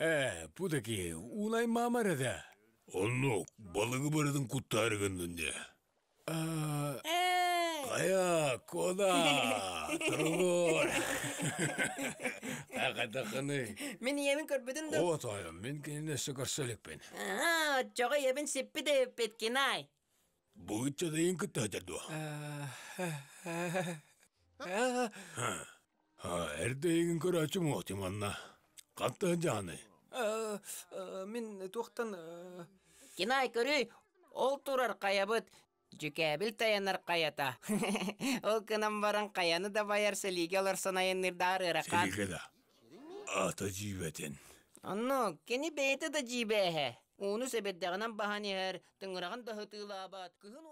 Ээ, бу да киһи уунай маамар этэ. Оннук, балыгы барытын куттаары гыннын дии. Э, Хайа, Кода, туругур. Хайдаххыный? Мин ийэбин көрбүтүн да? О, тоойом, мин кинини өссө көрсө иликпин. Аа, оччоҕо ийэбин сиппит эбиппит, Кинай. Бу ыччат эйин кытта сылдьар дуо? Эрдэ эйигин көрөөччүм уох манна. Хантан дьааный? Мин туохтан... Кинай, көрүй, ол турар хайабыт. Дьүкээбил тайанар хайата. Ол гынан баран хайаны да байар сэлиигэ олорсон айанныырдаар ыарахан. Сэлиигэ да. Ата дьиибэтин. Онно кини бэйэтэ да дьиибэ эһэ. Ууну сэбирдэҕинэн баһан иһэр, тыҥыраҕын да ытыылаабат. Кыһын